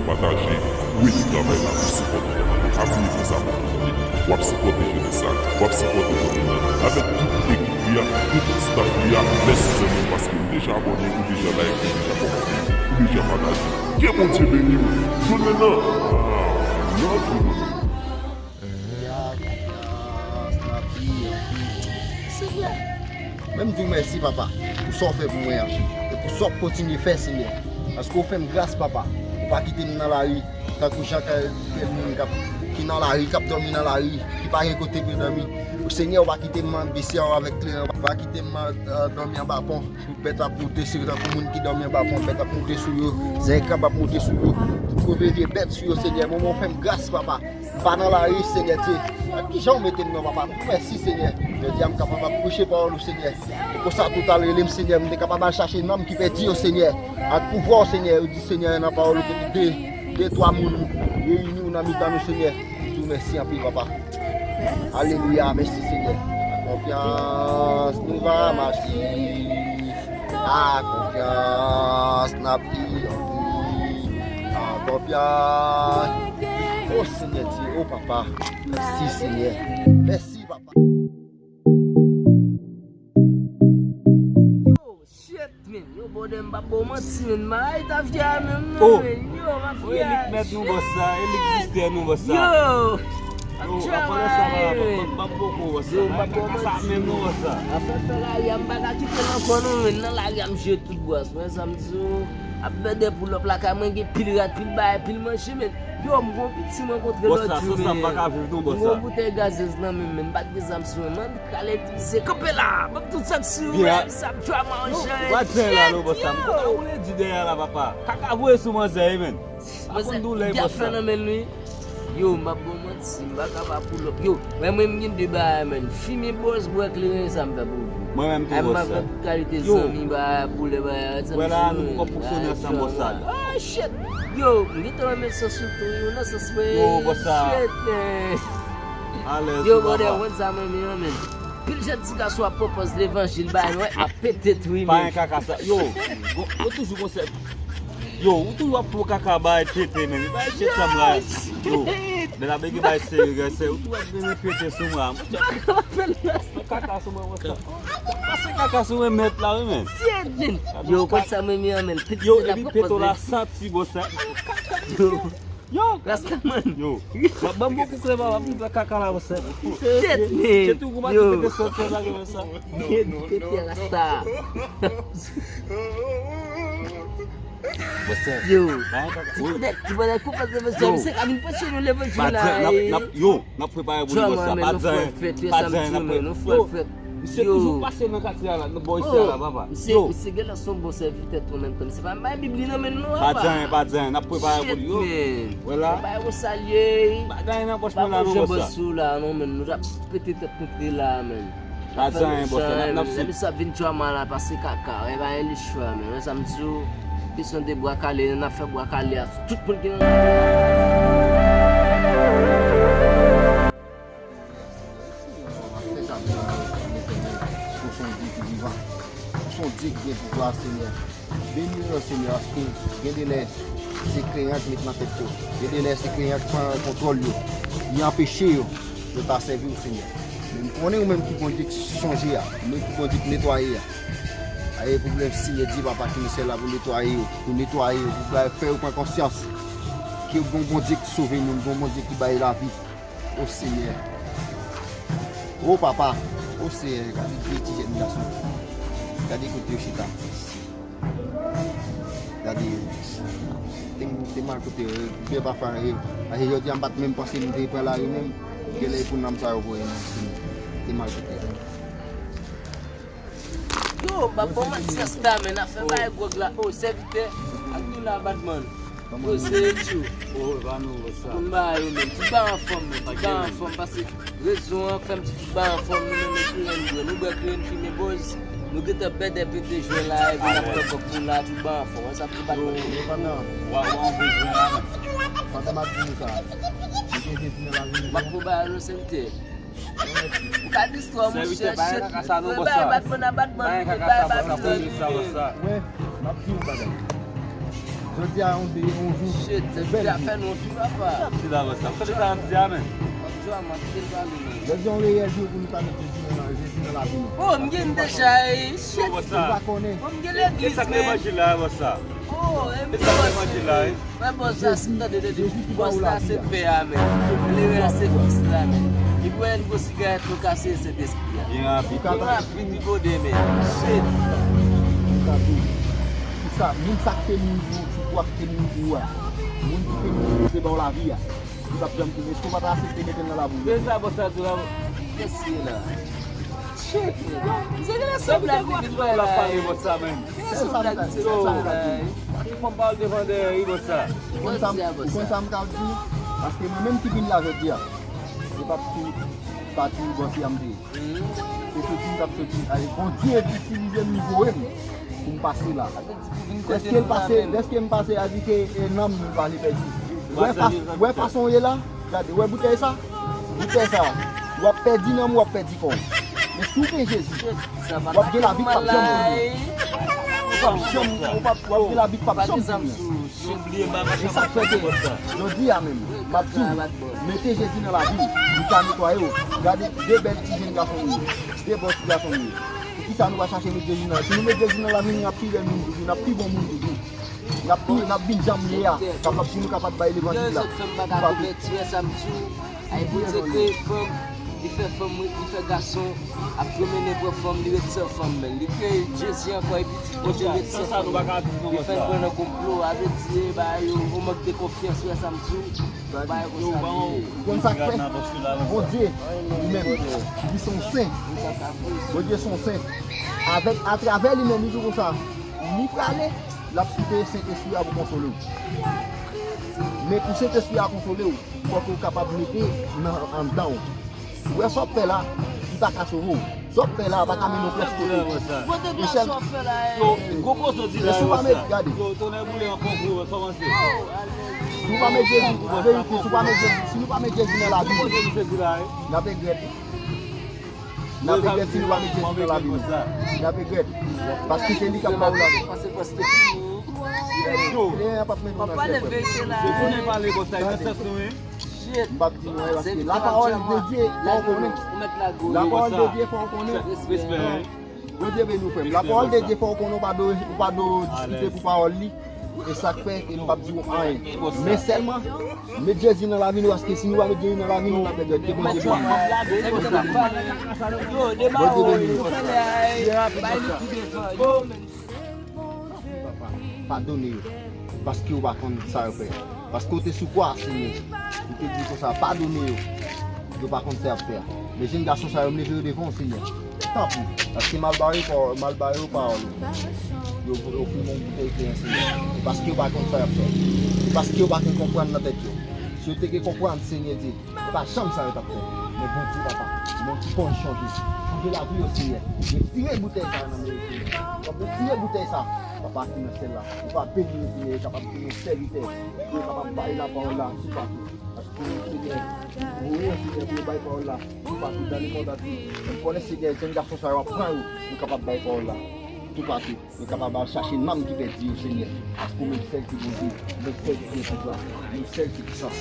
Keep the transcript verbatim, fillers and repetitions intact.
Pataje, kwè nan travay la pou sipòte travay la. Pa bliye fè sa pou nou tande. W ap sipòte jenès la, w ap sipòte komin nan, avèk tout ekip li a, tout staff li a. Mèsi zanmi m, paske ou deja abòne, ou deja like, ou deja kòmante, ou deja pataje. Ke Bondye beni w. Jounen nan, ah, nan jounen. Senyè, men m di w mèsi, papa, pou sa w fè pou mwen an, e pou sa w ap kontinye fè, Senyè. Paske w fè m gras, papa. Ou pa kite m nan lari, tankou jan kèk moun k ap, ki nan lari, k ap dòmi nan lari, ki pa gen kote pou yo dòmi. O Senyè, ou pa kite m nan bese avèk kleren, ou pa kite m, euh, dòmi anba pon. Bèt ap moute sou yo tankou moun ki dòmi anba pon, bèt ap moute sou yo, zègrab ap moute sou yo, tout move vye bèt sou yo, Senyè. Manman, w fè m gras, papa. M pa nan lari, Senyè Dye. Ak kijan w mete m nan, papa? M di w mèsi, Senyè. Jodi a, m kapab ap preche pawòl ou, Senyè. E konsa, tou al rele m, Senyè. M te kapab al chache nanm ki pèdi yo, Senyè. Ak pouvwa w, Senyè. Ou di, Senyè, nan pawòl ou, kote de, de, twa moun reyini w nan mitan nou, Senyè. M di w mèsi anpil, papa. Alelouya, mèsi, Senyè. Ak konfyans nou va mache. Ak konfyans n ap viv anpil. Ak konfyans. O Senyè Dye, o papa. Mèsi, Senyè. Mèsi, papa. Yo, shit, man. Yo, bòdè, m p ap ba w manti, man. Bagay ta fè a menm, non, man. Yo, m ap fè a. Elik mèt nou, bòs la. Elik bistè nou, bòs la. Yo. Yo, apre sa, m ap ba w manti, man. Afè fè lari a, m pa ka kite l ankò, non, man. Nan lari a, m jwe tout bras. Mwen, sa m di w, ap bèdè pou lòp lakay mwen, gen pil rad, pil bagay, pil manje, men. Yo, m gon piti m rankontre lòt jou, men. Bòs la, san sa, m pa ka viv, non, bòs la. M gon boutèy gazez nan men m, men m pa t gen zam sou mwen, man. Kale divize, kanpe la! Ban m tout sa k sou ou, men sa ap djwa manjay. Pa di anyen la non, bòs la. M konn a woule di dèyè la, papa. Kaka voye sou manzè, wi, men. Pa konn doulè, bòs la. Nan men l, wi. Yo, m ap ba w manti, m pa ka pa pull up. Yo, men mwen, m gen de bagay, men. Fimen bòz, bwè kleren, sa m fè pou ou. Mwen menm tou, bòs la. Ay, m ap fè tout kalite zanmi, bagay, boulè, bagay, sa m sou mwen. Wè la, nou poko fonksyone ansanm, bòs la. Oh, shit! Yo, m gentan renmen sans ou tou, yo, nan sans mwen. Yo, bòs la. Shit, man. Alèz, yo, bòdè, ou konn sa mwen menm, men. Pil jèn ti gason ap pwopòz levanjil, bay, wè, ap pete tou, men. Pa gen kaka sa. Yo, yo toujou gon sèl. Yo, ou toujou ap fè kaka bay pete, men. Bay shit sa, mwen. Yo, men la bege bay serye, gè, serye. Ou toujou ap vin pete sou mwen. Kaka sou mwen, mwen sa. Pase kaka sou mwen, mèt la, wi, men. Yo, ou konn sa, mwen menm, men. Yo, epi pete w la santi, bòs la. Yo. Yo. Rastaman. Yo. Ban m bon kou klè, papa, pou m fè kaka la, bòs. Tèt, men. Tèt ou, kouman ki pete sòt konsa, konsa. Pete rasta. Bòs. Yo. Ti boudèt, ti boudèt, kou pase, mesye, misye ka vin panche nou levanjil la. Yo, n ap prepare pou li, bòs la. Pa di anyen. Pa di anyen, n ap prepare. Yo. Misye toujou pase nan katye a la, nan bò isi a la, papa. Yo. Misye genlè se yon bon sèvitè tou menm, tann se pa bay Bib li nan men nou, papa. Pa di anyen, pa di anyen, n ap prepare pou li, yo. Wè la. Bay ou salye. Pa gen anyen nan pòch mwen la, non, bòs la. Bòs ou la, non, men nou t ap pete tèt nou pre la, men. Pa di anyen, bòs la, n ap, n ap swiv. Lè misye ap vin djwa mal la, pase kaka, e pa gen lechwa, men. Wè sa m di w, kesyon de bwa kale, n ap fè bwa kale a tout moun ki nan Ou se yon Dye ki vivan. Ou se yon Dye ki gen pouvwa, Senyè. Beni yo, Senyè, paske gen de lè se kreyan ki met nan tèt yo. Gen de lè se kreyan ki pran kontwòl yo. Li anpeche yo, yo ta sèvi w, Senyè. Men m konnen ou menm ki Bondye ki sonje a, ou menm ki Bondye ki netwaye a. Aye pwoblèm, Senyè Dye, papa ki nan syèl la pou netwaye yo, pou netwaye yo, pou fè yo pran konsyans ke gon Bondye ki sove moun, gon Bondye ki bay lavi. O Senyè. O papa. O Senyè, gade de ti jèn gason. Gade kote yo chita. Gade yo. Te, te mal kote yo. Byen pa fè anyen. Paske jodi a m pa t menm panse m te pran lari menm. Genlè e pou nanm sa yo voye m, Senyè. Te mal kote yo. Yo, m ap ba w manti, rasta, men afè bay gwòg la. O, sèvitè, ak nou la, Batman. Yo, se etyo. O, e pa nou, bòs sa. Moun ba yo menm. Tout ba anfòm, men. Tout ba anfòm, paske rezon an fè m di tout ba anfòm, nou menm e kleren nou bwè. Nou bwè kleren, fimen bòz. Nou gentan bèdè pete jwè la, epi n ap pran kòk nou la, tout ba anfòm. Wè sa, tout Batman. Yo, yo, pandan. Wa, wa, anvoye jwè la, men. Pandan m ap di nou sa. M ap fè bagay yo, sèvitè. Ou ka di istwa, monchè, shit. Mwen bay Batman a Batman, mwen bay Batman. Wè, m ap di yon bagay. Jodi a yon de, yon jou. Shit, se bèl jou. Fè nou fi papa. Sa di la, bòs la. Tande sa m di a, men. Bòs la, mwen, kite l pale, men. Jodi a yon reyèl jou pou nou ka met Jezi nan, Jezi nan lavi nou. Oh, m gen deja, eh, shit. Ou pa konnen. Bon, m gen legliz, men. E sa k levanjil la, bòs la? Oh, e sa k levanjil la, eh? Mwen, bòs la, si m tande de li, bòs la se pè a, men. Klere a se fis la, men. Li pran yon gwo sigarèt, nou kase Sentespri a. Byen rapid. Byen rapid, li gode, men. Shit. Ou ka di, ki sa, moun sa k te mouri pou ou, ti bwa k te mouri pou ou a. Moun ki te mouri pou te ba w lavi a. Li p ap janm tounen. Èske w pa ta aksepte mete l nan labou? Se sa, bòs la di la. Kiyès ki la? Shit. Misye gen lè sou blag li vin fè la, eh. Bòs la, men. Gen lè sou blag misye vin fè la, eh. Pati fanm pa devan dèyè, wi, bòs la. Ou konn sa m, ou konn sa m ka di? Paske mwen menm ki vin la jodi a, se p ap sou pati bòs la m te ye. Se soti m t ap soti. Ay, Bondye itilize m, li voye m pou m pase la. Dèske l pase, dèske m pase, a di ke, e, nanm m pa li pèdi. Wè fa-, wè fason w ye la, gade, wè boutèy sa, boutèy sa, w ap pèdi nanm, w ap pèdi kò w. Men si w gen Jezi, w ap gen lavi k p ap janm fini. Ou p ap janm, ou p ap, w ap gen lavi k p ap janm fini. E sa k fè ke jodi a menm, m ap di w, mete Jezi nan lavi w, li ka netwaye w. Gade de bèl ti jenn gason nou ye, de bèl ti gason nou ye. Poukisa nou pa chache met Jezi nan? Si nou met Jezi nan lavi nou, n ap pi bèl moun toujou, n ap pi bon moun toujou. N ap pi, n ap vin jan m ye a, kapab pou nou kapab bay levanjil la. Ay, Bondye kreye fanm, li fè fanm, li fè gason, ap pwomennen pran fanm, li ret san fanm, men li kreye Jezi ankò, epi Bondye ret san fanm. Li fè l pran nan konplo, a vle di, e, bagay yo, yon mank de konfyans, wè sa m di w, bagay konsa li ye. Ou konn sa k fè? Bondye, li menm, li se yon sen. Bondye se yon sen. Avèk, atravè li menm, li di konsa, li prale, l ap kite Sentespri a pou konsole w. Men pou Sentespri a konsole w, fòk ou kapab mete nan anndan w. Ou wè sa w ap fè la, li pa ka sove w. Sa w ap fè la, pa ka mennen w prèske kote. Mete glas w ap fè la, eh. Yo, gwo koze w di la, yo, sa. Gade. Yo, tonnè boule ankò gwo, kòmanse. Si w pa met Jezi, an verite, si w pa met Jezi, si nou pa met Jezi nan lavi nou, n ap regrèt. N ap regrèt si nou pa met Jezi nan lavi nou. N ap regrèt. Paske se li k ap ba w lavi. Yo. Lè a p ap mennen w nan syèl, frè m. Se pou nou pale konsa, nan sans nou, wi. M p ap di nou anyen paske lapawòl de Dye fè w konnen. Lapawòl de Dye fè w konnen. Bondye beni w, frè m. Lapawòl de Dye fè w konnen, ou pa dwe, ou pa dwe diskite pou pawòl li. E sa k fè ke m p ap di w anyen. Men sèlman, met Jezi nan lavi nou, paske si nou pa met Jezi nan lavi nou, n ap regrèt. Ke Bondye beni nou. Bondye beni nou. Papa, padone yo. Paske yo pa konn sa yo fè. Paske w te sou kwa a, Senyè. Ou te di konsa, padone yo. Yo pa konn sa y ap fè a. Men jenn gason sa yo, m leve yo devan w, Senyè. Tanpri, paske m al ba yo pawòl, m al ba yo pawòl ou. Yo, yo ofri m yon boutèy pen, Senyè. E paske yo pa konn sa y ap fè. E paske yo pa gen konprann nan tèt yo. Si yo te gen konprann, Senyè Dye, e pa janm sa yo t ap fè. Men Bondye, papa, men ki konn chanje. Chanje lavi yo, Senyè. Retire boutèy sa yo nan men yo, Senyè. W ap retire boutèy sa, papa ki nan syèl la. Ou va beni yo, Senyè, yo kapab vin yon sèvitè. Pou yo kapab bay lapawòl la toupatou. Paske, Senyè, ou voye yo, Senyè, pou yo bay pawòl la toupatou, dans le monde entier. M konnen, Senyè, jenn gason sa yo ap pran yo, yo kapab bay pawòl la toupatou. Yo kapab al chache nanm ki pèdi yo, Senyè. Paske ou menm sèl ki Bondye, ou menm sèl ki gen pouvwa, ou menm sèl ki pisans.